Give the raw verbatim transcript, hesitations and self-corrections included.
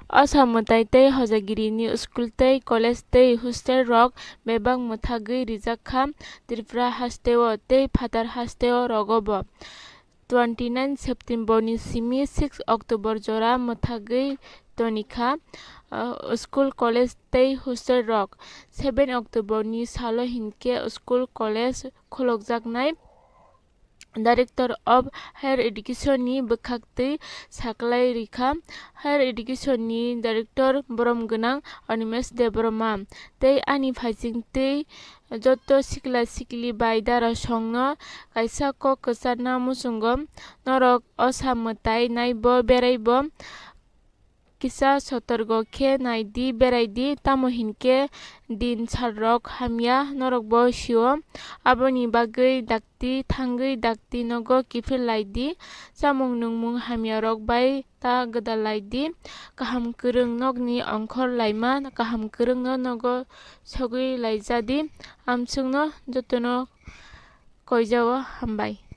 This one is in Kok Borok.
Osa mwtai tei hojagirini school tei college tei hostel rok bebak mwthagwi rijak kha Tripura hasteo tei phatar hasteo rogo bo. Twenty nine September ni simi six October jora mwthagwi toni kha, ah, school, college tei hostel rok. Seven October ni salo hinkhe school, college khulokjaknai. Director of Higher Education ni bwkhaktwi saklai rikha. Higher Education ni Director borom gwnang Animesh Debbarma tei ani phaisingtwi joto sikla sikli bai darasongno kaisa kok kwcharna muchungo. Norok osa mwtai naibo beraibo kisa sotorgo khe naidi, beraidi, tamo hinkhe din salrok hamya norokbo sio. Aboni bagwi dakti thangwi dakti nogo kiphil laidi, chamung nungmung hamyarok bai ta gwdal laidi, kaham kwrwng nokni ongkhor laima kaham kwrwngno nogo sogwi laijadi. Amsukno jotono koijao, hambai.